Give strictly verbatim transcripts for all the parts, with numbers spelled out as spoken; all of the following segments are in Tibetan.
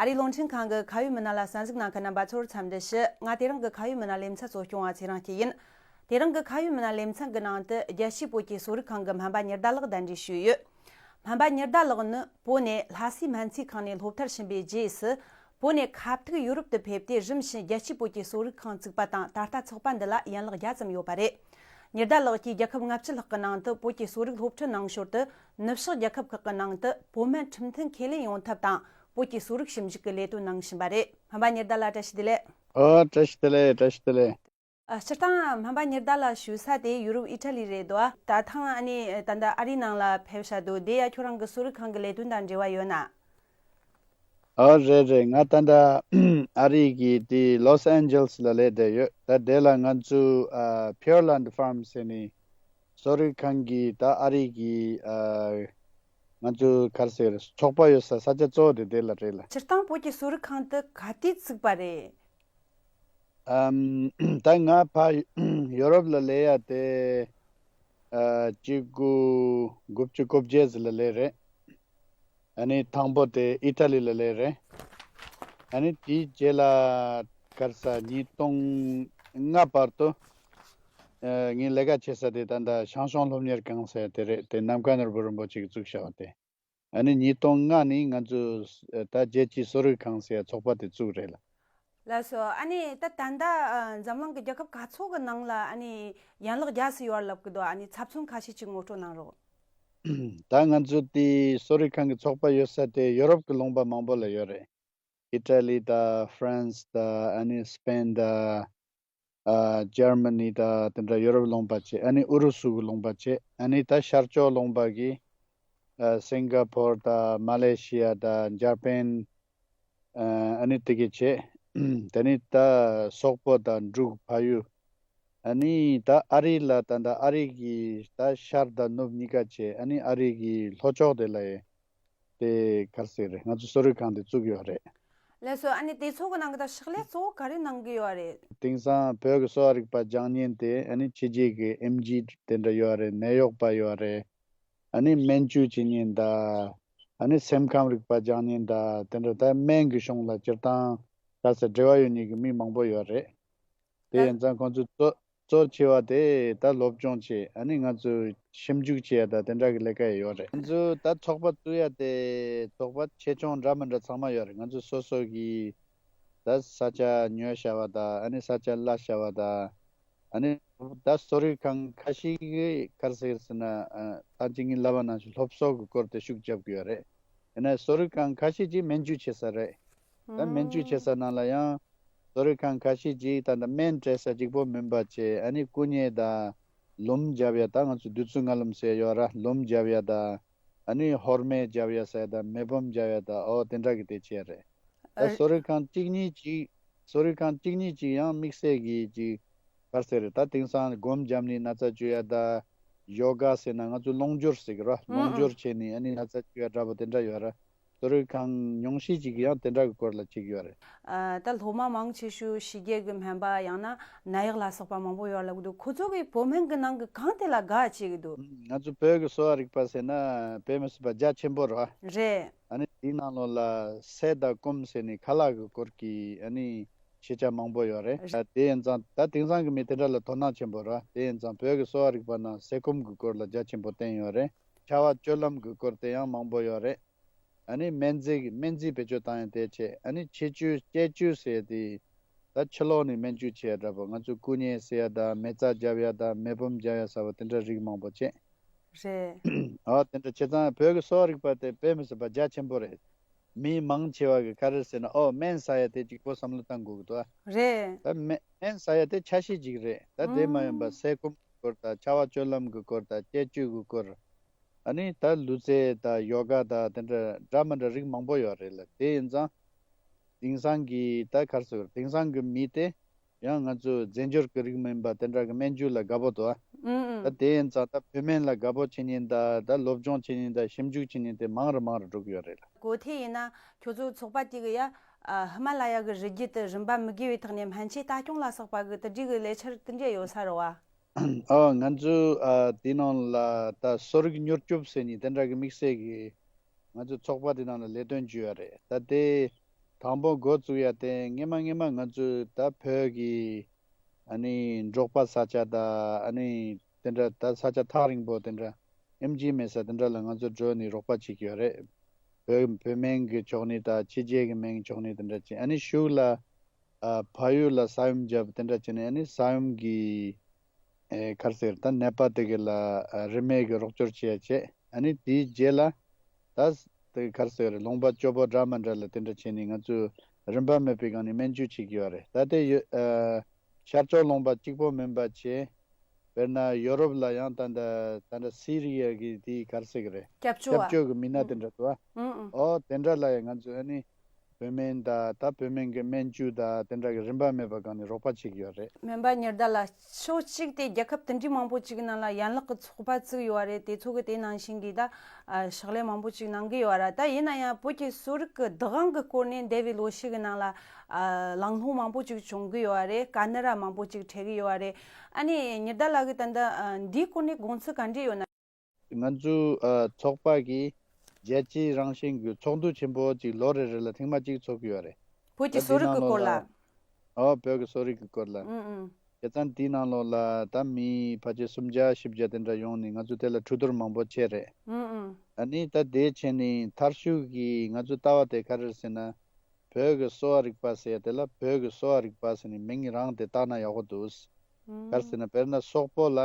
ཨ་རིའི་རླུང་འཕྲིན་ཁང་གི་ཁ་ཡོད་མི་སྣ་ལ་གསན་གཟིགས་གནང་མཁན་རྣམ་པ་ཚོར་འཚམས་འདྲི་ཞུ། ང་དེ་རིང་གི་ཁ་ཡོད་མི་སྣ་ལེ་ཚན་གཙོ་སྐྱོང་བ་ཚེ་རིང་སྐྱིད་ཡིན། དེ་རིང་གི་ཁ་ཡོད་མི་སྣ་ལེ་ཚན་གྱི་ནང་དུ་རྒྱལ་སྤྱིའི་བོད་ཀྱི་གསོ་རིག་ཁང་གི་སྨན་པ་ཉི་ཟླ་ལགས་གདན་འདྲེན་ཞུས་ཡོད། སྨན་པ་ཉི་ཟླ་ལགས་ནི་བོད་ནས་ལྷ་སའི་སྨན་རྩིས་ཁང་ནས་སློབ་མཐར་ཕྱིན་པའི་རྗེས་སུ། བོད་ནས་ཁ་ཐུག་ཡུ་རོབ་ཏུ་ཕེབས་ཏེ། རིམ་བཞིན་རྒྱལ་སྤྱིའི་བོད་ཀྱི་གསོ་རིག་ཁང་བཙུགས་པ་དང་། ད་ལྟ་ཚོགས་པ་འདི་ལ་ཡན་ལག་བརྒྱ་ཙམ་ཡོད་པ་རེད། ཉི་ཟླ་ལགས་ཀྱིས་རྒྱལ་ཁབ་ལྔ་བཅུ་ལྷག་གི་ནང་དུ་བོད་ཀྱི་གསོ་རིག་སློབ་ཁྲིད་གནང་ཞོར་དུ། ནུབ་ཕྱོགས་རྒྱལ་ཁབ་ཁག་གི་ནང་དུ་བོད་སྨན་ཁྲིམས་མཐུན་ཁས་ལེན་ཡོང་ཐབས་དང་། བོད་ཀྱི་གསོ་རིག་ཞིབ་འཇུག་གི་ལས་དོན་གནང་བཞིན་པ་རེད། སྨན་པ་ཉི་ཟླ་ལགས། བཀྲ་ཤིས་བདེ་ལེགས། ཨོ། བཀྲ་ཤིས་བདེ་ལེགས། བཀྲ་ཤིས་བདེ་ལེགས། ཨ། སྤྱིར་བཏང་སྨན་པ་ཉི་ཟླ་ལགས་བཞུགས་ས་དེ་ཡུ་རོབ་ཨི་ཊ་ལི་རེད་དོ། ད་ཐེངས་ཨ་ནི་ད་ལྟ་ཨ་རིའི་ནང་ལ་ཕེབས་ཤག་འདུག། དེ་ཡ་ཁྱོད་རང་གི་གསོ་རིག་ཁང་གི་ལས་དོན་དང་འབྲེལ་བ་ཡོད་ན། ཨོ། རེད་རེད། ང་ད་ལྟ་ཨ་རི་གི་དེ་ལོས་ཨན་ཇེ་ལིས་ལ་སླེབས་བསྡད་ཡོད། ད་དེ་ལ་ང་ཚོ་ཨ། Pure Land Farm ཟེར་ནས་གསོ་རིག་ཁང་གི་ད་ཨ་རི་གི་ཨ། ང་ཚོ་ག་རེ་ཟེར། ཚོགས་པ་ཡོད་ས་ས་ཆ་གཙོ་བོ་དེ་དེ་ལ་རེད་ལ། སྤྱིར་བཏང་བོད་ཀྱི་གསོ་རིག་ཁང་དེ་ག་དུས་བཙུགས་པ་རེད། ཨམ། ད་ང་ཕ་ཡུ་རོབ་ལ་སླེབས་ཡ་དེ་ཨ། གཅིག་དགུ་དགུ་བཅུ་གོ་བརྒྱད་ཙམ་ལ་སླེབས་རེད། ཨ་ནི་དང་པོ་དེ་ཨི་ཊ་ལི་ལ་སླེབས་རེད། ཨ་ནི་དེའི་རྗེས་ལ་ག་རེ་ཟེར། ཉིས་སྟོང་ལྔ་བར་དུ་ཨ། ངའི་ལས་ཀ་བྱེད་ས་དེ་ད་ལྟ་ཞང་ཞུང་སློབ་གཉེར་ཁང་ཟེར་དེ་རེད། དེ་ནམ་མཁའ་ནོར་བུ་རིན་པོ་ཆེ་གིས་བཙུགས་བཞག་པ་དེ། ཨ་ནི་ཉིས་སྟོང་ལྔ་ནས་ང་ཚོས་ད་རྒྱལ་སྤྱིའི་གསོ་རིག་ཁང་ཟེར་ཚོགས་པ་དེ་བཙུགས་རེད་ལ། ལགས་སོ། ཨ་ནི་ད་ད་ལྟ་ཨ། འཛམ་གླིང་གི་རྒྱལ་ཁབ་ག་ཚོད་ཀྱི་ནང་ལ་ཨ་ནི་ཡན་ལག་བརྒྱ་ཙམ་ཡོད་རེད་ལབ་ཀྱི་འདུག། ཨ་ནི་ཚབ་མཚོན་ཁ་ཤས་ཅིག་ངོ་སྤྲོད་གནང་རོགས། ད་ང་ཚོ་དེ་གསོ་རིག་ཁང་གི་ཚོགས་པ་ཡོད་ས་དེ་ཡོ་རོབ་ཀྱི་ལུང་པ་མང་པོ་ལ་ཡོད་རེད། ཨི་ཊ་ལི་དང་ཧྥ་རན་སི་དང་། ཨ་ནི་སི་པེན་དང་། ཨ། འཇར་མ་ནི་དང་དེ་འདྲ་ཡོ་རོབ་ལུང་པ་བྱས། ཨ་ནི་ཨུ་རུ་སུ་གི་ལུང་པ་བྱས། ཨ་ནི་ད་ཤར་ཕྱོགས་ལུང་པ་གི་ཨ། སིང་ག་ཕོར་དང་མ་ལེ་ཤི་ཡ་དང་འཇར་པན། ཨ། ཨ་ནི་དེ་གི་བྱས། དེ་ནི་ད་སོག་པོ་དང་འབྲུག་ཕ་ཡུལ། ཨ་ནི་ད་ཨ་རི་ལ་ད་ད་ཨ་རི་གི་ད་ཤར་དང་ནུབ་གཉིས་ཀ་བྱས། ཨ་ནི་ཨ་རི་གི་ལྷོ་ཕྱོགས་དེ་ལ་ཡ། དེ་ག་རེ་ཟེར་རེད། ང་ཚོ་གསོ་རིག་ཁང་དེ་བཙུགས་ཡོད་རེད། ལགས་སོ། ཨ་ནི་དེ་ཚོ་གི་ནང་གི་ད་ཕྱག་ལས་གཙོ་བོ་ག་རེ་གནང་གི་ཡོད་རེད། དེང་སང་བོད་ཀྱི་གསོ་བ་རིག་པ་སྦྱང་མཁན་དེ་ཨ་ནི་ཕྱི་རྒྱལ་གྱི་ཨེམ་ཆི་དེ་འདྲ་ཡོད་རེད། ནད་གཡོག་པ་ཡོད་རེད། ཨ་ནི་སྨན་བཅོས་བྱེད་མཁན་དང་། ཨ་ནི་སེམས་ཁམས་རིག་པ་སྦྱང་མཁན་དང་། དེ་འདྲ་ད་སྨན་གྱི་གཞུང་ལ་སྤྱིར་བཏང་ག་རེ་ཟེར་འབྲེལ་བ་ཡོད་མཁན་གྱི་མི་མང་པོ་ཡོད་རེད། དེ་ད་ཡིན་ཙང་ཁོང་ཚོས་གཙོ་གཙོ་ཆེ་བ་དེ་ད་སློབ་སྦྱོང་བྱེད། ཨ་ནི་ང་ཚོས་ཞིབ་འཇུག་བྱེད་ཡ་ད་དེ་འདྲ་གི་ལས་ཀ་ཡོད་རེད། ང་ཚོས་ད་ཚོགས་པ་བཙུགས་ཡ་དེ་ཚོགས་པ་ཆེ་ཆུང་འདྲ་མི་འདྲ་ཚང་མ་ཡོད་རེད། ང་ཚོས་སོ་སོ་གི་ད་ས་ཆ་ཉོས་བཞག་པ་དང་། ཨ་ནི་ས་ཆ་གླ་བཞག་པ་དང་། ཨ་ནི་ད་གསོ་རིག་ཁང་ཁ་ཤས་ཀྱིས་ག་རེ་ཟེར་ཟེར་ན། ཨ། ད་ཅི་ངས་ལབ་པ་ནང་བཞིན་སློབ་གསོ་གི་སྐོར་དེ་ཤུགས་རྒྱབ་ཀྱི་ཡོད་རེད། ཡིན་ན་གསོ་རིག་ཁང་ཁ་ཤས་ཀྱིས་སྨན་བཅོས་བྱེད་ས་རེད། ད་སྨན་བཅོས་བྱེད་ས་ནང་ལ་ཡང་གསོ་རིག་ཁང་ཁ་ཤས་ཀྱིས་ད་ལྟ་སྨན་སྤྲད་ས་གཅིག་པོ་མིན་པ་བྱས། ཨ་ནི་སྐུ་མཉེ་དང་ལུམ་རྒྱབ་ཡ། ད་ང་ཚོ་བདུད་རྩི་ལྔ་ལུམ་ཟེར་ཡོད་ར། ལུམ་རྒྱབ་ཡ་དང་། ཨ་ནི་ཧོར་མེ་རྒྱབ་ཡ་ཟེར་ཡ་དང་། མེ་ཕོམ་རྒྱབ་ཡ་དང་། ཨོ་དེ་འདྲ་གི་དེ་བྱས་རེད། ད་ཨ། གསོ་རིག་ཁང་གཅིག་གཉིས་ཅིག་གསོ་རིག་ཁང་གཅིག་གཉིས་ཅིག་ཡང་དམིགས་བསལ་གྱི་ཅིག་ག་རེ་ཟེར་རེད། ད་དེང་སང་སྒོམ་བརྒྱབ་ནས་ན་ཚ་བཅོས་ཡ་དང་། ཡོ་ག་ཟེར་ན་ང་ཚོ་རླུང་སྦྱོར་ཟེར་གི་ར། ཨང་། རླུང་ཨང་། སྦྱོར་བྱས་ནས་ཨ་ནི་ན་ཚ་བཅོས་ཡ་འདྲ་པོ་དེ་འདྲ་ཡོད་ར། གསོ་རིག་ཁང་ཉུང་ཤས་ཅིག་གིས་ཡང་དེ་འདྲ་གི་སྐོར་ལ་བྱེད་ཀྱི་ཡོད་རེད། ཨ། ད་སློབ་མ་མང་ཆེ་ཤོས་ཕྱི་རྒྱལ་གྱི་སྨན་པ་ཡང་ན་ནད་གཡོག་ལ་སོགས་པ་མང་པོ་ཡོད་ལབ་གི་འདུག། ཁོ་ཚོ་གིས་བོད་སྨན་གྱི་ནང་གི་གང་དེ་ལ་དགའ་བྱེད་གི་འདུག། ང་ཚོ་བོད་ཀྱི་གསོ་བ་རིག་པ་ཟེར་ན་དཔེ་མི་སྲིད་པ་རྒྱ་ཆེན་པོ་རེད་བ། རེད། ཨ་ནི་དེའི་ནང་ལོགས་ལ་སད་དང་སྐོམ་ཟེར་ནས་ཁ་ལག་གི་སྐོར་གྱི་ཨ་ནི་ཤེས་བྱ་མང་པོ་ཡོད་རེད། རེད། དེ་ཡིན་ཙང་ད་དེང་སང་གི་མི་དེ་འདྲ་ལ་དོ་སྣང་ཆེན་པོ་རེད་བ། དེ་ཡིན་ཙང་བོད་ཀྱི་གསོ་བ་རིག་པ་ནང་སད་སྐོམ་གྱི་སྐོར་ལ་རྒྱ་ཆེན་པོ་བསྟན་ཡོད་རེད། ཕྱར་བ་སྤྱོད་ལམ་གྱི་སྐོར་དེ་ཡང་མང་པོ་ཡོད་རེད། ཨ་ནི་སྨན་རྫས་ཀྱི་སྨན་རྫས་བེད་སྤྱོད་བཏང་ཡ་དེ་བྱས། ཨ་ནི་ཆེད་བཅོས་སྐྱེད་བཅོས་ཟེར་ཡ་དེ། ད་ཕྱི་ལོགས་ནས་སྨན་བཅོས་བྱེད་ཡ་འདྲ་པོ། ང་ཚོས་སྐུ་མཉེ་ཟེར་ཡ་དང་། མེ་བཙའ་རྒྱབ་ཡ་དང་། མེ་ཕོམ་རྒྱབ་ཡ་ཟེར་བ་དེ་འདྲ་རིགས་མང་པོ་བྱས། རེད། ཨོ་དེ་འདྲ་བྱས་ཙང་བོད་ཀྱི་གསོ་བ་རིག་པ་དེ་དཔེ་མི་སྲིད་པ་རྒྱ་ཆེན་པོ་རེད། མི་མང་ཆེ་བ་གིས་ག་རེ་ཟེར་ན། ཨོ་སྨན་ཟ་ཡ་དེ་གཅིག་པོ་བསམ་བློ་བཏང་དགོས་ཀྱི་འདུག་ཨ། རེད། ད་སྨན་སྨན་ཟ་ཡ་དེ་ཆ་ཤས་ཅིག་རེད། ད་དེ་མ་ཡིན་པ་ཨང་། སད་སྐོམ་གྱི་སྐོར་དང་། ཕྱར་བ་སྤྱོད་ལམ་གྱི་སྐོར་དང་། སྐྱེད་བཅོས་ཀྱི་སྐོར། ཨ་ནི་ད་ལུས་རྩལ་དང་ཡོ་ག་དང་དེ་འདྲ་འདྲ་མི་འདྲ་རིགས་མང་པོ་ཡོད་རེད་ལ། དེ་ཡིན་ཙང་དེང་སང་གི་ད་ག་རེ་ཟེར། དེང་སང་གི་མི་དེ་ཡང་ང་ཚོ་རྫས་སྦྱོར་གྱི་རིགས་མིན་པ་དེ་འདྲ་གི་སྨན་བཅོས་ལ་དགའ་པོ་འདུག་ཨ། ཨང་ཨང་། ད་དེ་ཡིན་ཙང་ད་བོད་སྨན་ལ་དགའ་པོ་བྱེད་མཁན་དང་། ད་སློབ་སྦྱོང་བྱེད་མཁན་དང་། ཞིབ་འཇུག་བྱེད་མཁན་དེ་མང་རུ་མང་རུ་འགྲོ་གི་ཡོད་རེད་ལ། གོ་ཐོས་ཡིན་ན་ཁྱོད་ཚོའི་ཚོགས་པ་དེ་གི་ཡ། ཨ། ཧི་མ་ལ་ཡ་གི་རི་རྒྱུད་དུ་རིམ་པ་མི་དགེ་བའི་ཐོག་ནས་སྨན་ཆས་ལྟ་སྐྱོང་ལ་སོགས་པ་གི་དེ་འདྲའི་གི་ལས་འཆར་དེ་འདྲ་ཡོད་ས་རེད་བ། ཨོ་ང་ཚོ་ཨ་དེའི་ནང་ལ་ད་གསོ་རིག་མྱུར་སྐྱོབ་ཟེར་ནས་དེ་འདྲ་གི་དམིགས་བསལ་གྱི་ང་ཚོ་ཚོགས་པ་དེ་ནང་ལ་ལས་དོན་ཅིག་ཡོད་རེད། ད་དེ་ དང་པོ་འགོ་བཙུགས་ཡ་དེ་སྔས་མ་སྔས་མ་ང་ཚོས་ད་བོད་ཀྱི་ཨ་ནི་འབྲོག་པ་ས་ཆ་དང་ཨ་ནི་དེ་འདྲ་ད་ས་ཆ་ཐག་རིང་པོ་དེ་འདྲ་ཨེམ་ཆི་མེད་ས་དེ་འདྲ་ལ་ང་ཚོ་འགྲོ་ནས་རོགས་པ་བྱེད་ཀྱི་ཡོད་རེད། བོད་བོད་སྨན་གྱི་ཕྱོགས་ནས་དང་ཕྱི་རྒྱལ་གྱི་སྨན་གྱི་ཕྱོགས་ནས་དེ་འདྲ་བྱས། ཨ་ནི་གཞུག་ལ་ཨ་ཕ་ཡུལ་ལ་ས་ཡོམ་བརྒྱབ་དེ་འདྲ་བྱས་ནས་ཨ་ནི་ས་ཡོམ་གྱི་ཨེ་ག་རེ་ཟེར་ད་ནད་པ་དེ་ག་ལ་ཨ་རིན་མེད་ཀྱི་རོགས་སྐྱོར་བྱེད་ཡ་བྱས། ཨ་ནི་དེའི་རྗེས་ལ་ད་དེ་ག་རེ་ཟེར་ལུང་པ་སྐྱོ་པོ་འདྲ་མི་འདྲ་ལ་དེ་འདྲ་བྱས་ནས་ང་ཚོས་རིན་པ་མེད་པའི་སྒང་ནས་སྨན་བཅོས་བྱེད་ཀྱི་ཡོད་རེད། ད་དེ་ཡོད་ཨ་ཤར་ཕྱོགས་ལུང་པ་གཅིག་པོ་མིན་པ་བྱས། དཔེར་ན་ཡོ་རོབ་ལ་ཡང་ད་ལྟ་ད་ལྟ་སི་རི་ཡ་གི་དེའི་ག་རེ་ཟེར་གི་རེད། སྐྱབས་བཅོལ་བ། སྐྱབས་བཅོལ་གྱི་མི་སྣ་དེ་འདྲ་འདུག་ཨ། ཨང་ཨང་། ཨོ་དེ་འདྲ་ལ་ཡང་ང་ཚོས་ཨ་ནི་བོད་སྨན་དང་ད་བོད་སྨན་གྱི་སྨན་བཅོས་དང་དེ་འདྲ་གི་རིན་པ་མེད་པ་སྒང་ནས་རོགས་པ་བྱེད་ཀྱི་ཡོད་རེད། སྨན་པ་ཉི་ཟླ་ལགས། ཕྱོགས་གཅིག་དེ་རྒྱལ་ཁབ་དེ་འདྲའི་མང་པོ་ཅིག་ནང་ལ་ཡན་ལག་གི་ཚོགས་པ་བཙུགས་ཡོད་རེད། དེ་ཚོ་གི་དེ་ནང་བཞིན་གྱི་ད་ཕྱག་ལས་མང་པོ་ཅིག་གནང་གི་ཡོད་ར། ད་ཡིན་ན་ཡང་བོད་ཀྱི་གསོ་རིག་གི་བདག་དབང་གི་སྐོར་ནས་འདས་པའི་ལོ་ཤས་ཀྱི་ནང་ལ་ཨ་གླེང་སློང་མང་པོ་ཅིག་བྱུང་གི་ཡོད་རེད། དཀའ་གནད་ར་མང་པོ་ཅིག་འཕྲད་གི་ཡོད་རེད། ཨ་ནི་ཉི་ཟླ་ལགས་ཀྱིས་ད་ལྟ་ཨ་འདིའི་སྐོར་ནས་དགོངས་ཚུལ་ག་འདྲ་ཡོད་ན། ང་ཚོའི་ཨ་ཚོགས་པ་གིས་རྒྱལ་སྤྱིའི་རང་བཞིན་གྱི་ཚོགས་འདུ་ཆེན་པོ་ཅིག་ལོ་རེ་རེ་ལ་ཐེངས་མ་གཅིག་ཚོགས་ཀྱི་ཡོད་རེད། བོད་ཀྱི་ད་གསོ་འདིའི་རིག་ནང་གི་ལོགས་སྐོར་ལ། ལ། ཨོ་བོད་ཀྱི་གསོ་རིག་གི་སྐོར་ལ། ཨུ་ཨུ། བྱས་ཙང་དེའི་ནང་ལོགས་ལ་ད་མི་ཕལ་ཆེར་སུམ་བརྒྱ་བཞི་བརྒྱ་དེ་འདྲ་ཡོང་ནས་ང་ཚོ་དེ་ལ་གྲོས་བསྡུར་མང་པོ་བྱས་རེད། ཨུ་ཨུ། ཨ་ནི་ད་དེ་བྱས་ནས་མཐར་གཞུག་གི་ང་ཚོ་ལྟ་བ་དེ་ག་རེ་རེད་ཟེར་ན། བོད་ཀྱི་གསོ་བ་རིག་པ་ཟེར་ཡ་དེ་ལ་བོད་ཀྱི་གསོ་བ་རིག་པ་ཟེར་ནས་མིང་རང་དེ་བཏགས་ན་ཡག་པོ་འདུག་ཨུ། ག་རེ་ཟེར་ན་དཔེར་ན་སོག་པོ་ལ་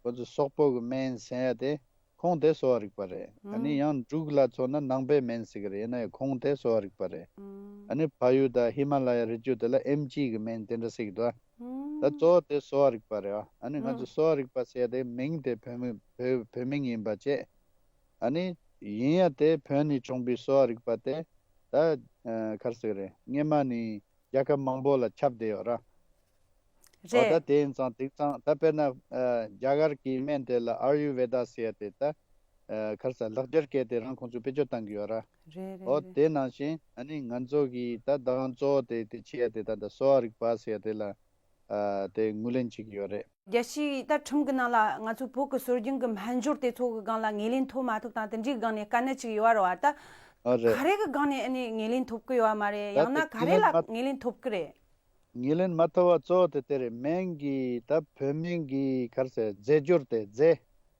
ཁོ་ཚོས་སོག་པོ་གི་སྨན་ཟེར་ཡ་དེ་ཁུངས་དེ་གསོ་བ་རིག་པ་རེད། ཨ་ནི་ཡང་འབྲུག་ལ་མཚོན་ན་ནང་པའི་སྨན་ཟེར་གི་རེད། ཡིན་ན་ཡང་ཁུངས་དེ་གསོ་བ་རིག་པ་རེད། ཨ་ནི་ཕ་ཡུལ་དང་ཧི་མ་ལ་ཡ་རི་རྒྱུད་དེ་ལ་ཨེམ་ཆི་གི་སྨན་དེ་འདྲ་ཟེར་གི་འདུག་ད་གཙོ་བོ་དེ་གསོ་བ་རིག་པ་རེད་བ། ཨ་ནི་ང་ཚོ་གསོ་བ་རིག་པ་ཟེར་ཡ་དེ་མིང་དེ་བོད་མིང་བོད་བོད་མིང་ཡིན་པ་བྱས། ཨ་ནི་ཡིན་ཡ་དེ་བོད་ནས་བྱུང་པའི་གསོ་བ་རིག་པ་དེ་ད་ག་རེ་ཟེར་གི་རེད། སྔས་མ་ནས་རྒྱལ་ཁབ་མང་པོ་ལ་ཁྱབ་བསྡད་ཡོད་ར། ཨོ་ད་རེད། དེ་ཡིན་ཙང་དེང་སང་ད་དཔེར་ན་ཨ་རྒྱ་གར་གྱི་སྨན་དེ་ལ་ཨར་ཡུ་ཝེ་ད་ཟེར་ཡ་དེ་ད་ཨ་ག་རེ་ཟེར་ལེགས་སྦྱར་སྐད་དེ་རང་ཁོང་ཚོས་བེད་སྤྱོད་བཏང་གི་ཡོད་ར། རེད་རེད་ཨོ་རེད། དེ་ནང་བཞིན་ཨ་ནི་ང་ཚོ་གི་ད་བདག་དབང་གཙོ་བོ་དེ་དེ་བྱེད་ཡ་དེ་ད་ད་གསོ་བ་རིག་པ་ཟེར་ཡ་དེ་ལ་ཨ་དེ་ངོས་ལེན་བྱེད་ཀྱི་ཡོད་རེད། རྒྱལ་སྤྱིའི་ད་ཁྲིམས་ཀྱི་ནང་ལ་ང་ཚོའི་བོད་ཀྱི་སྲོལ་རྒྱུན་གྱི་སྨན་སྦྱོར་དེ་ཚོ་གི་སྒང་ལ་ངོས་ལེན་ཐོབ་མ་ཐུབ་དང་དེ་འདྲའི་སྒང་ནས་དཀའ་གནད་ཅིག་ཡོད་རེད་བ། ད་ཨ་རེད། ག་རེ་གི་སྒང་ནས་ཨ་ནི་ངོས་ལེན་ཐོབ་ཀྱི་ཡོད་བ་མ་རེད། ད་ཡང་ན་དེ་ག་རེ་ངོས་ལེན་ལ་མ་ངོས་ལེན་ཐོབ་ཀྱི་རེད། ངོས་ལེན་མ་ཐོབ་པ་གཙོ་བོ་དེ་དེ་རེད། སྨན་གྱི་ད་བོད་སྨན་གྱི་ག་རེ་ཟེར་རྫས་སྦྱོར་དེ་རྫས།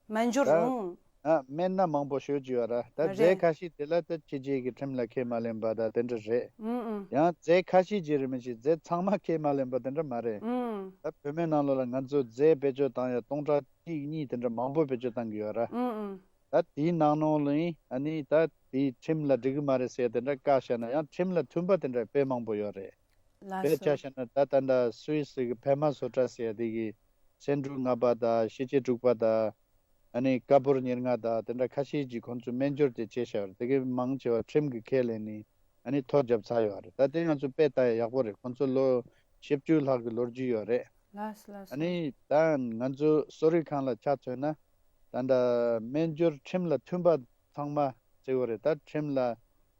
སྨན་སྦྱོར་ད་རུང་། ཨ་སྨན་སྣ་མང་པོ་ཤོད་ཀྱི་ཡོད་ར། ད་རྫས་རེད། ཁ་ཤས་དེ་ལ་ད་ཕྱི་རྒྱལ་གྱི་ཁྲིམས་ལ་ཁས་མ་ལེན་པ་ད་དེ་འདྲ་རེད། ཨུ་ཨུ། ཡང་རྫས་ཁ་ཤས་ཅིག་རེད་མི་ཤེས། རྫས་ཚང་མ་ཁས་མ་ལེན་པ་དེ་འདྲ་མ་རེད། ཨུ། ད་བོད་སྨན་ནང་ལོགས་ལ་ང་ཚོ་རྫས་བེད་སྤྱོད་བཏང་ཡ་སྟོང་ཕྲག་གཅིག་གཉིས་དེ་འདྲ་མང་པོ་བེད་སྤྱོད་བཏང་གི་ཡོད་ར། ཨུ་ཨུ། ད་དེའི་ནང་ནང་ལ་ཡིན་ཨ་ནི་ད་དེའི་ཁྲིམས་ལ་འགྲིག་གི་མ་རེད་ཟེར་དེ་འདྲ་བཀག་བཞག་ན་ཡང་ཁྲིམས་ལ་མཐུན་པ་དེ་འདྲ་དཔེ་མང་པོ་ཡོད་རེད། ལགས་དཔེ་ཆ་སོ། བཞག་ན་ད་ད་ལྟ་སུད་སི་གི་ཕེ་མ་སོ་ཊ་ཟེར་ཡ་དེ་གི་སེ་འབྲུ་ལྔ་པ་དང་ཤེལ་ལྕེ་དྲུག་པ་དང་། ཨ་ནི་ཀ་པུར་ཉེར་ལྔ་དང་དེ་འདྲ་ཁ་ཤས་ཀྱིས་ཁོང་ཚོས་སྨན་སྦྱོར་དེ་བྱས་བཞག་རེད། དེ་གའི་མང་ཆེ་བ་ཁྲིམས་ཀྱིས་ཁས་ལེན་ནས་ཨ་ནི་ཐོ་བརྒྱབ་ཚར་ཡོད་རེད། ད་དེ་ང་ཚོས་དཔེ་ལྟ་ཡ་ཡག་པོ་རེད། ཁོང་ཚོ་ལོ་བཞི་བཅུ་ལྷག་གི་ལོ་རྒྱུས་ཡོད་རེད། ལགས་སོ་ལགས་ཨ་སོ། ནི་ད་ང་ཚོའི་གསོ་རིག་ཁང་ལ་ཆ་མཚོན་ན་ད་ལྟ་སྨན་སྦྱོར་ཁྲིམས་ལ་མཐུན་པ་ཚང་མ་བརྩི་དགོས་རེད། ད་ཁྲིམས་ལ་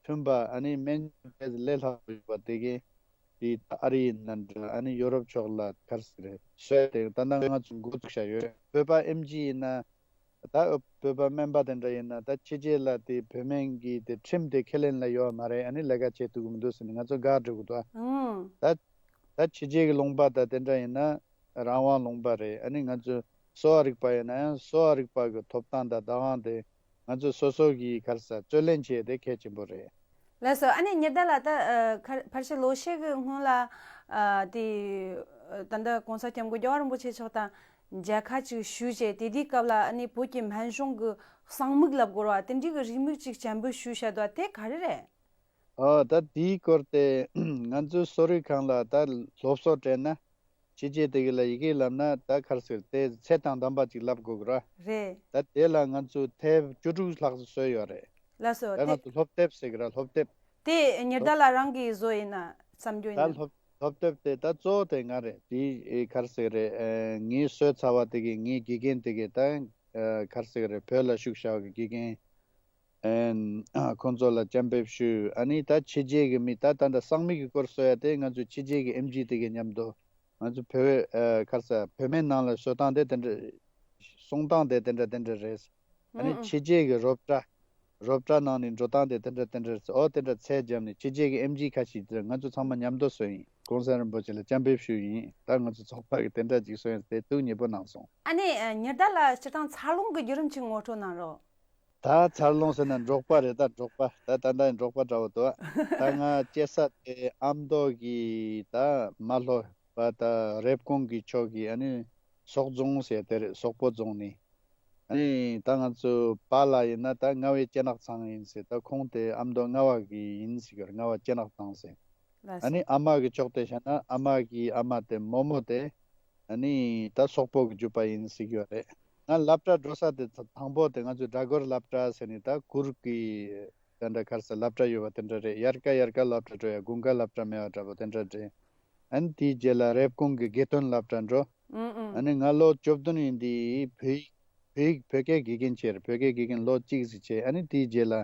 མཐུན་པ་ཨ་ནི་སྨན་སྦྱོར་དེ་ལས་ལྷག་པ་ཡོད་པ་དེ་གའི་དེ་ད་ཨ་རི་ཡིན་ན་འདྲ་ཨ་ནི་ཡོ་རོབ་ཕྱོགས་ལ་ག་རེ་ཟེར་རེད་བཟོས་ཏེ་ད་ལྟ་ང་ཚོ་འགོ་བཙུགས་བཞག་ཡོད། བོད་པ་ཨེམ་ཆི་ཡིན་ན་ད་བོད་པ་སྨན་པ་དེ་འདྲ་ཡིན་ན་ད་ཕྱི་རྒྱལ་ལ་དེ་བོད་སྨན་གྱི་དེ་ཁྲིམས་དེ་ཁས་ལེན་ལ་ཡོད་མ་རེད། ཨ་ནི་ལས་ཀ་བྱེད་ཐུབ་ཀྱི་མི་འདུག་ཟེར་ནས་ང་ཚོ་དགའ་འགྲོ་གི་འདུག་ཨང་། ད་ད་ཕྱི་རྒྱལ་གྱི་ལུང་པ་ད་དེ་འདྲ་ཡིན་ན་རང་དབང་ལུང་པ་རེད། ཨ་ནི་ང་ཚོ་གསོ་བ་རིག་པ་ཡིན་ན་ཡང་གསོ་བ་རིག་པ་གི་ཐོབ་ཐང་དང་བདག་དབང་དེ་ང་ཚོ་སོ་སོ་གིས་ག་རེ་ཟེར་རྩོད་ལེན་བྱེད་དེ་གལ་ཆེན་པོ་རེད། ལགས་སོ། ཨ་ནི་ཉི་ཟླ་ལགས་ད་ཨ་ཁ་ཕལ་ཆེར་ལོ་ཤས་ཀྱི་སྔོན་ལ་ཨ་དེ་ཨ་ད་ལྟ་གོང་ས་སྐྱབས་མགོན་རྒྱལ་བ་རིན་པོ་ཆེ་མཆོག་དང་མཇལ་ཁ་ཅིག་ཞུས་བྱས། དེ་དུས་སྐབས་ལ་ཨ་ནི་བོད་ཀྱི་སྨན་གཞུང་གི་གསང་མིག་ལབ་དགོས་རེད་བ། དེ་འདྲའི་གི་རེའུ་མིག་ཅིག་སྤྱན་འབུལ་ཞུས་བྱས་འདུག་དེ་ག་རེ་རེད། ཨ་ད་དེའི་སྐོར་དེ་ང་ཚོའི་གསོ་རིག་ཁང་ལ་ད་སློབ་གསོ་སྤྲད་ན་ཕྱི་རྒྱལ་དེ་ག་ལ་ཡི་གེ་ལབ་ན་ད་ག་རེ་ཟེར་དེ་ཚད་དང་ལྡན་པ་ཅིག་ལབ་དགོས་ཀྱི་ར། རེད། ད་དེ་ལ་ང་ཚོས་དེབ་བཅུ་དྲུག་ལྷག་ཙམ་བཟོས་ཡོད་རེད། ལགས་སོ། ད་ང་དེ་ཚོ་སློབ་དེབ་ཟེར་གྱི་ར། སློབ་དེབ། དེ་ཉི་ཟླ་ལགས་རང་གིས་བཟོས་ཡིན་ན་བསམ་རྒྱུ་ཡིན་ད་ན། སློབ་སློབ་དེབ་དེ་ད་གཙོ་བོ་དེ་ང་རེད། དེ་ཨེ་ག་རེ་ཟེར་གྱི་རེད། ཨེ་ངས་བཟོས་ཚར་བ་དེ་གི་ངའི་དགེ་རྒན་དེ་གི་ད་ཨེ་ག་རེ་ཟེར་གྱི་རེད། བོད་ལ་བཞུགས་བཞག་པའི་དགེ་རྒན། ཨེ་ཁོང་ཚོ་ལ་སྤྱན་འབེབས་ཞུས། ཨ་ནི་ད་ཕྱི་རྒྱལ་གྱི་མི་ད་ད་ད་གསང་མིག་གི་སྐོར་བཟོ་ཡ་དེ་ང་ཚོ་ཕྱི་རྒྱལ་གྱི་ཨེམ་ཆི་དེ་གི་མཉམ་དུ་ང་ཚོ་བོད་ཨ་ག་རེ་ཟེར་བོད་སྨན་ནང་ལ་བཟོ་སྟངས་དེ་དེ་འདྲ་གསུང་སྟངས་དེ་དེ་འདྲ་དེ་འདྲ་རེད། ཨ་ནི་ཨང་ཨང་། ཕྱི་རྒྱལ་གྱི་རོབ་ཀྲ་ རོབ་ཀྲ་ནང་ནས་འགྲོ་སྟངས་དེ་དེ་འདྲ་དེ་འདྲ་རེད་ཟེར། ཨོ་དེ་འདྲ་ཚད་བརྒྱབ་ནས་ཕྱི་རྒྱལ་གྱི་ཨེམ་ཆི་ཁ་ཤས་དེ་ང་ཚོ་ཚང་མ་མཉམ་དུ་བཟོས་ཡིན། གོང་ས་རིན་པོ་ཆེ་ལ་སྐྱབས་འབེབས་ཞུས་ཡིན། ད་ང་ཚོ་ཚོགས་པ་གི་དེ་འདྲ་ཅིག་བཟོས་ཡིན་ཟེར་ཐུགས་མཉེས་པོ་གནང་སོང་། ཨ་ནེ་ཉི་ཟླ་ལགས། སྤྱིར་བཏང་འཚར་ལོངས་ཀྱི་བརྒྱུད་རིམ་ཅིག་ངོ་སྤྲོད་གནང་རོགས། ད་འཚར་ལོངས་ཟེར་ན་འབྲོག་པ་རེད། ད་འབྲོག་པ་ད་ད་ལྟ་འབྲོག་པ་འདྲ་བོ་འདུག་ད་ང་སྐྱེས་ས་དེ་ཨ་མདོ་གི་ད་མ་ལྷོ་པ་ད་རེབ་གོང་གི་ཕྱོགས་ཀྱི་ཨ་ནི་སོག་རྫོང་ཟེར་དེ་རེད། སོག་པོ་རྫོང་ནས། ཨ་ནི་ད་ང་ཚོ་པཱ་ལགས་ཡིན་ན་ད་རྔ་བའི་སྤྱན་ནག་ཚང་ཡིན་ཟེར། ད་ཁོང་དེ་ཨ་མདོ་རྔ་བ་གི་ཡིན་ཟེར་གི་རེད། རྔ་བ་སྤྱན་ནག་ཚང་ཟེར། ལགས་ཨ་ནི་སོ། ཨ་མ་གི་ཕྱོགས་དེ་བཤད་ན་ཨ་མ་གི་ཨ་མ་དེ་རྨོ་མོ་དེ་ཨ་ནི་ད་སོག་པོ་གི་རྒྱུད་པ་ཡིན་ཟེར་གི་ཡོད་རེད། ང་སློབ་གྲྭ་འགྲོ་ས་དེ་དང་པོ་དེ་ང་ཚོའི་སྦྲ་གུར་སློབ་གྲྭ་ཟེར་ནས་ད་གུར་གི་དེ་འདྲ་ག་རེ་ཟེར་སློབ་གྲྭ་ཡོད་པ་དེ་འདྲ་རེད། དབྱར་ཁ་དབྱར་ཁ་སློབ་གྲྭ་འགྲོ་ཡ། དགུན་ཁ་སློབ་གྲྭ་མེད་པ་འདྲ་པོ་དེ་འདྲ་རེད། ཨ་ནི་དེའི་རྗེས་ལ་རེབ་གོང་གི་དགེ་ཐོན་སློབ་གྲྭ་འགྲོ། ཨུ་ཨུ། ཨ་ནི་ང་ལོ་བཅུ་བདུན་ཡིན་དུས་བོད་ཡིག་བོད་ཡིག་བོད་སྐད་དགེ་རྒན་བྱས་རེད། བོད་སྐད་དགེ་རྒན་ལོ་གཅིག་ཙམ་བྱས། ཨ་ནི་དེའི་རྗེས་ལ་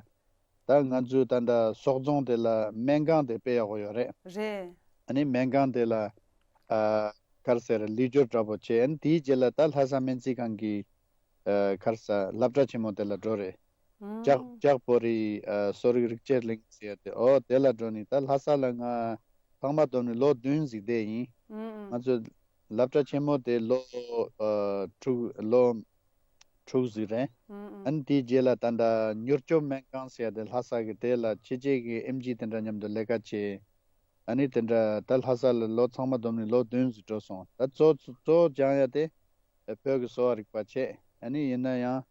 ད་ང་ཚོའི་ད་ལྟ་སོག་རྫོང་དེ་ལ་སྨན་ཁང་དེ་སྤེལ་ཡག་པོ་ཡོད་རེད། རེད། ཨ་ནི་སྨན་ཁང་དེ་ལ་ཨ་ག་རེ་ཟེར་ལེགས་བསྒྱུར་འདྲ་པོ་བྱས། ཨ་ནི་དེའི་རྗེས་ལ་ད་ལྷ་ས་སྨན་རྩིས་ཁང་གི་ཨ་ག་རེ་ཟེར་སློབ་གྲྭ་ཆེན་མོ་དེ་ལ་འགྲོ་རེད། ལྕགས་ལྕགས་པོ་རི་ཨ་གསོ་རིག་རིག་དཔྱད་གླིང་ཟེར་ཡ་དེ། ཨོ་དེ་ལ་འགྲོ་ནས་ད་ལྷ་ས་ལ་ང་ཚང་མ་བསྡོམས་ནས་ལོ་བདུན་ཟིག་བསྡད་ཡིན། ང་ཚོ་སློབ་གྲྭ་ཆེན་མོ་དེ་ལོ་ཨ་དྲུག་ལོ་དྲུག་ཟིག་རེད། ཨ་ནི་དེའི་རྗེས་ལ་ད་ལྟ་མྱུར་སྐྱོབ་སྨན་ཁང་ཟེར་ཡ་དེ་ལྷ་ས་གི་དེ་ལ་ཕྱི་རྒྱལ་གྱི་ཨེམ་ཆི་དེ་འདྲ་མཉམ་དུ་ལས་ཀ་བྱས། ཨ་ནི་དེ་འདྲ་ད་ལྷ་ས་ལ་ལོ་ཚང་མ་བསྡོམས་ནས་ལོ་བདུན་ཟིག་འགྲོ་སོང་། ད་གཙོ་གཙོ་བོ་སྦྱང་ཡ་དེ་བོད་ཀྱི་གསོ་བ་རིག་པ་བྱས། ཨ་ནི་ཡིན་ན་ཡང་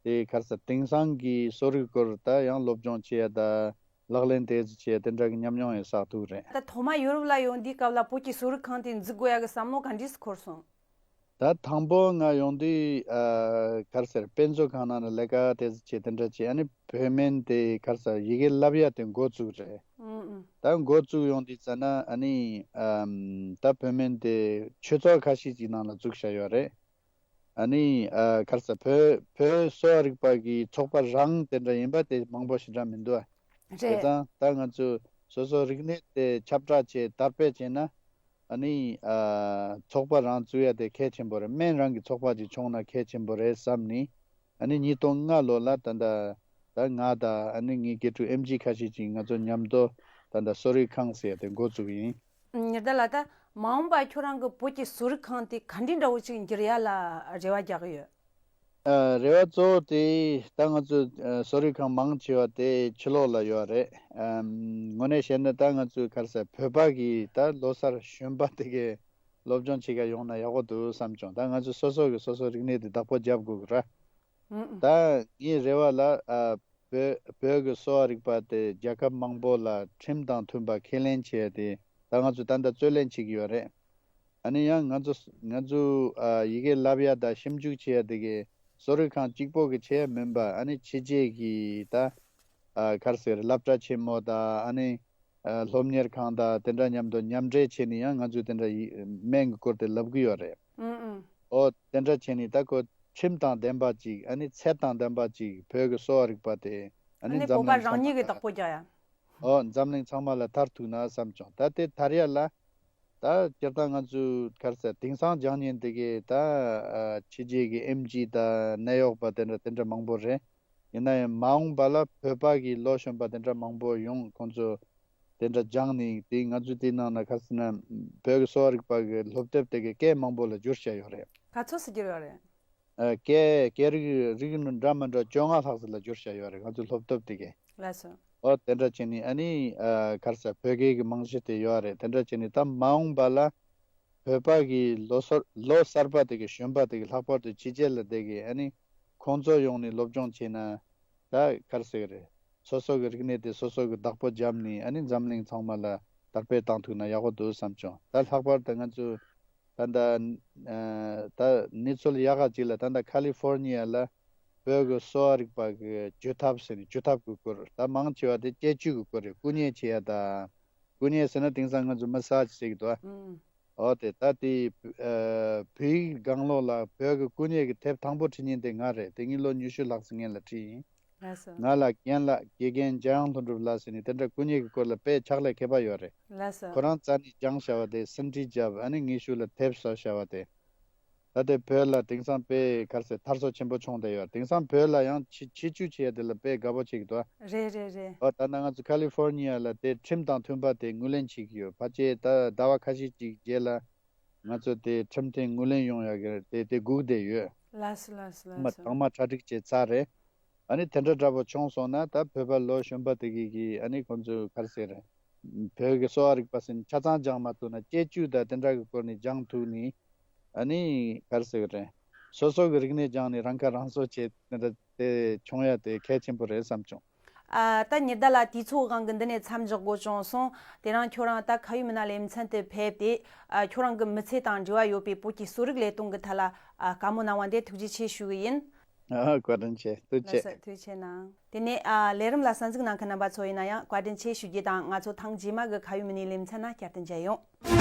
དེ་ག་རེ་ཟེར་དེང་སང་གི་གསོ་རིག་སྐོར་ད་ཡང་སློབ་སྦྱོང་བྱེད་ཡ་ད་ལག་ལེན་དེ་ཚོ་བྱེད་ཡ་དེ་འདྲ་གི་ཉམས་མྱོང་ཡང་བསགས་ཐུབ་རེད། ད་ཐོག་མ་ཡོ་རོབ་ལ་ཡོང་དུས་སྐབས་ལ་བོད་ཀྱི་གསོ་རིག་ཁང་དེ་འཛུགས་དགོས་ཡ་གི་བསམ་བློ་ག་འདྲས་སེ་འཁོར་སོང་། ད་དང་པོ་ང་ཡོང་དུས་ཨ་ག་རེ་ཟེར་དཔེ་མཛོད་ཁང་ནང་ལ་ལས་ཀ་དེ་ཚོ་བྱེད་དེ་འདྲ་བྱེད། ཨ་ནི་བོད་སྨན་དེ་ག་རེ་ཟེར་ཡི་གེ་བསླབ་ཡ་དེ་འགོ་བཙུགས་རེད། ཨུ་ཨུ། ད་འགོ་བཙུགས་ཡོང་དུས་ཙ་ན་ཨ་ནི་ཨམ་ད་བོད་སྨན་དེ་ཆོས་ཚོགས་ཁ་ཤས་ཀྱི་ནང་ལ་བཙུགས་བཞག་ཡོད་རེད། ཨ་ནི་ཨ་ག་རེ་ཟེར་བོད་བོད་གསོ་བ་རིག་པ་གི་ཚོགས་པ་རང་དེ་འདྲ་ཡིན་པ་དེ་མང་པོ་ཞེ་དྲག་མི་འདུག་ཨ། བྱས་རེད། ཙང་ད་ང་ཚོས་སོ་སོ་རིག་གནས་དེ་ཁྱབ་བསྒྲགས་བྱས་དར་སྤེལ་བྱས་ན་ཨ་ནི་ཨ་ཚོགས་པ་རང་བཙུགས་ཡ་དེ་གལ་ཆེན་པོ་རེད། སྨན་རང་གི་ཚོགས་པ་ཅིག་བྱུང་ན་གལ་ཆེན་པོ་རེད་བསམ་ནས། ཨ་ནི་ཉིས་སྟོང་ལྔ་ལོ་ལ་ད་ལྟ་ད་ང་དང་ཨ་ནི་ངའི་དགེ་ཕྲུག་ཨེམ་ཆི་ཁ་ཤས་ཅིག་ང་ཚོ་མཉམ་དུ་ད་ལྟ་གསོ་རིག་ཁང་ཟེར་ཡ་དེ་འགོ་བཙུགས་ཡིན། ཉི་ཟླ་ལགས། ད་མ་འོངས་པ་ཁྱོད་རང་གི་བོད་ཀྱི་གསོ་རིག་ཁང་དེ་ག་འདྲའི་འདྲ་བོ་ཅིག་འགྱུར་ཡ་ལ་རེ་བ་རྒྱག་གི་ཡོད། ཨ་རེ་བ་གཙོ་བོ་དེ་ད་ང་ཚོ་ཨ་གསོ་རིག་ཁང་མང་ཆེ་བ་དེ་ཕྱི་ལོགས་ལ་ཡོད་རེད། ཨམ་དངོས་གནས་བཤད་ན་ད་ང་ཚོའི་ག་རེ་ཟེར་བོད་པ་གི་ད་ལོ་གསར་གཞོན་པ་དེ་གས་སློབ་སྦྱོང་བྱེད་ག་ཡོང་ན་ཡག་པོ་འདུག་བསམ་བྱུང་། ད་ང་ཚོ་སོ་སོ་གི་སོ་སོ་རིག་གནས་དེ་བདག་པོ་རྒྱབ་དགོས་གི་ར། ཨུ་ཨུ། ད་ངའི་རེ་བ་ལ་ཨ་བོད་བོད་ཀྱི་གསོ་བ་རིག་པ་དེ་རྒྱལ་ཁབ་མང་པོ་ལ་ཁྲིམས་དང་མཐུན་པ་ཁས་ལེན་བྱས་ཏེ་ད་ང་ཚོས་ད་ལྟ་རྩོད་ལེན་བྱེད་ཀྱི་ཡོད་རེད། ཨ་ནི་ཡང་ང་ཚོ་ང་ཚོ་ཨ་ཡི་གེ་བསླབ་ཡ་དང་ཞིབ་འཇུག་བྱེད་ཡ་དེ་གའི་གསོ་རིག་ཁང་གཅིག་པོ་གི་བྱེད་ཡ་མིན་པ། ཨ་ནི་ཕྱི་རྒྱལ་གྱི་ད་ཨ་ག་རེ་ཟེར་སློབ་གྲྭ་ཆེན་མོ་དང་ཨ་ནི་ཨ་སློབ་གཉེར་ཁང་དང་དེ་འདྲ་མཉམ་དུ་མཉམ་འབྲེལ་བྱས་ནས་ཡང་ང་ཚོས་དེ་འདྲ་ཡི་སྨན་གྱི་སྐོར་དེ་བསླབ་ཀྱི་ཡོད་རེད། ཨུ་ཨུ། ཨོ་དེ་འདྲ་བྱས་ནས་ད་ཁོ་ཁྲིམས་དང་ལྡན་པ་ཅིག་ཨ་ནི་ཚད་དང་ལྡན་པ་ཅིག་བོད་ཀྱི་གསོ་བ་རིག་པ་དེ་ཨ་ཨ་ནི་ནི་འཛམ་བོད་པ་གླིང་རང་ཚང་ཉིད་ཀྱིས་མ་ལ་བདག་པོ་རྒྱག་ཡ། ཨོ་འཛམ་གླིང་ཚང་མ་ལ་དར་ཐུབ་ན་བསམ་བྱུང་། ད་དེ་དར་ཡ་ལ་ད་སྤྱིར་བཏང་ང་ཚོའི་ག་རེ་ཟེར་དེང་སང་སྦྱང་ཉན་དེ་གའི་ད་ཨ་ཕྱི་རྒྱལ་གྱི་ཨེམ་ཆི་དང་ནད་གཡོག་པ་དེ་འདྲ་དེ་འདྲ་མང་པོ་རེད། ཡིན་ན་ཡང་མ་འོངས་པ་ལ་བོད་པ་གི་ལོ་གཞོན་པ་དེ་འདྲ་མང་པོ་ཡོང་། ཁོང་ཚོ་དེ་འདྲ་སྦྱངས་ནས་དེ་ང་ཚོས་དེའི་ནང་ན་ག་རེ་ཟེར་ན་བོད་ཀྱི་གསོ་བ་རིག་པ་གི་སློབ་དེབ་དེ་གའི་སྐད་མང་པོ་ལ་བསྒྱུར་བྱས་ཡོད་རེད། ག་ཚོད་ཙམ་བསྒྱུར་ཡོད་རེད། ཨ་སྐད་སྐད་རིགས་རིགས་འདྲ་མི་འདྲ་བཅོ་ལྔ་ལྷག་ཙམ་ལ་བསྒྱུར་བྱས་ཡོད་རེད། ང་ཚོའི་སློབ་དེབ་དེ་གའི། ལགས་སོ། ཨོ་དེ་འདྲ་བྱས་ནས་ཨ་ནི་ཨ་ག་རེ་ཟེར་བོད་སྐད་ཀྱི་རྨང་གཞི་དེ་ཡོད་རེད། དེ་འདྲ་བྱས་ནས་ད་མ་འོངས་པ་ལ་བོད་པ་གི་ལོ་སར་ལོ་གསར་པ་དེ་གའི་གཞོན་པ་དེ་གའི་ལྷག་པར་དུ་ཕྱི་རྒྱལ་ལ་བསྡད་མཁན་ཨ་ནི་ཁོང་ཚོ་ཡོང་ནས་སློབ་སྦྱོང་བྱས་ན་ད་ག་རེ་ཟེར་གི་རེད། སོ་སོ་གི་རིག་གནས་དེ་སོ་སོ་གི་བདག་པོ་བརྒྱབ་ནས་ཨ་ནི་འཛམ་གླིང་ཚང་མ་ལ་དར་སྤེལ་བཏང་ཐུབ་ན་ཡག་པོ་འདུག་བསམ་བྱུང་། ད་ལྷག་པར་དུ་ང་ཚོ་ད་ལྟ་ཨ་ད་གནས་ཚུལ་ཡག་ག་ཅིག་ལ་ད་ལྟ་ཁ་ལི་ཧྥོར་ནི་ཡ་ལ་བོད་ཀྱི་གསོ་བ་རིག་པ་གི་བཅོས་ཐབས་ཟེར་ནས་བཅོས་ཐབས་ཀྱི་སྐོར་ད་མང་ཆེ་བ་དེ་སྐྱེ་བཅུད་ཀྱི་སྐོར་རེད། བསྐུ་མཉེ་བྱེད་ཡ་དང་། བསྐུ་མཉེ་ཟེར་ན་དེང་སང་ང་ཚོ་མ་སཱ་ཇི་ཟེར་གི་འདུག་ཨ། ཨུམ། ཨོ་དེ་ད་དེ་ཨ་བོད་ཡིག་སྒང་ལོགས་ལ་བོད་ཀྱི་བསྐུ་མཉེ་གི་དེབ་དང་པོ་ཁྲིད་མཁན་དེ་ང་རེད། དེ་ངས་ལོ་ཉི་ཤུ་ལྷག་ཙམ་སྔོན་ལ་ཁྲིད་ཡིན། ལགས་སོ། ང་ལ་རྒན་ལགས་དགེ་རྒན་འཇམ་དབྱངས་ལྷུན་གྲུབ་ལགས་ཟེར་ནས་དེ་འདྲ་བསྐུ་མཉེ་གི་སྐོར་ལ་དཔེ་ཕྱག་ལས་མཁས་པ་ཡོད་རེད། ལགས་སོ། ཁོ་རང་རྩ་ནས་སྦྱངས་བྱ་བ་དེ་ཟིན་བྲིས་བརྒྱབ། ཨ་ནི་ངེད་ཤུལ་ལ་དེབ་བཟོ་བྱ་བ་དེ། ད་དེ་བོད་ལ་དེང་སང་དཔེ་ག་རེ་ཟེར་དར་སོ་ཆེན་པོ་བྱུང་བསྡད་ཡོད། དེང་སང་བོད་ལ་ཡང་ཆེ་ཆེ་བཅུ་བྱས་དེ་ལ་དཔེ་དགའ་པོ་བྱེད་ཀྱི་འདུག་རེད་རེད་རེད། ཨོ་ད་ནང་ང་ཚོ་ཁ་ལི་ཧྥོར་ནི་ཡ་ལ་དེ་ཁྲིམས་དང་མཐུན་པ་དེ་ངོས་ལེན་བྱེད་ཀྱི་ཡོད། ཕལ་ཆེར་ད་ཟླ་བ་ཁ་ཤས་ཅིག་རྗེས་ལ་ང་ཚོ་དེ་ཁྲིམས་མཐུན་ངོས་ལེན་ཡོང་ཡག་གི་དེ་དེ་སྒུག་བསྡད་ཡོད། ལགས་སོ་ལགས་སོ་མ་ལགས་སོ། དང་མ་གྲ་སྒྲིག་བྱས་ཚར་རེད། ཨ་ནི་དེ་འདྲ་འདྲ་པོ་བྱུང་སོང་ན་ད་བོད་པ་ལོ་གཞོན་པ་དེ་གི་གི་ཨ་ནི་ཁོང་ཚོས་ག་རེ་ཟེར་རེད། བོད་ཀྱི་གསོ་བ་རིག་པ་ཟེར་ནས་ཆ་ཚང་སྦྱང་མ་ཐུབ་ན་སྐྱེ་བཅུ་དང་དེ་འདྲ་གི་སྐོར་ནས་སྦྱང་ཐུབ་ནས་ཨ་ནི་ག་རེ་ཟེར་གི་རེད། སོ་སོ་གི་རིག་གནས་སྦྱངས་ནས་རང་ཁ་རང་གསོ་བྱེད་དེ་འདྲ་དེ་བྱུང་ཡ་དེ་གལ་ཆེན་པོ་རེད་བསམ་བྱུང་། ཨ་ད་ཉི་ཟླ་ལགས་དུས་ཚོད་དབང་གིས་འདི་ནས་མཚམས་འཇོག་དགོས་བྱུང་སོང་། དེ་རིང་ཁྱོད་རང་ད་ཁ་ཡུ་མི་ན་ལེ་ཚན་དུ་ཕེབས་ཏེ་ཨ་ཁྱོད་རང་གི་མི་ཚེ་དང་འབྲེལ་བ་ཡོད་པའི་བོད་ཀྱི་གསོ་རིག་ལས་དོན་གྱི་ཐད་ལ་ཨ་བཀའ་མོལ་གནང་བ་འདི་ཐུགས་རྗེ་ཆེ་ཞུ་གི་ཡིན། ཨ་བཀའ་དྲིན་ཆེ། ཐུགས་རྗེ་ལགས་ཆེ། སོ་ཐུགས་རྗེ་ཆེ་གནང་། དེ་ནས་ཨ་ལས་རིམ་ལ་གསན་གཟིགས་གནང་མཁན་རྣམ་པ་ཚོ་ཡིན་ན་ཡང་བཀའ་དྲིན་ཆེ་ཞུ་རྒྱུ་དང་ང་ཚོ་ཐེངས་རྗེས་མ་གི་ཁ་ཡུ་མི་ནི་ལེ་ཚན་ན་བསྐྱར་དུ་མཇལ་ཡོང་།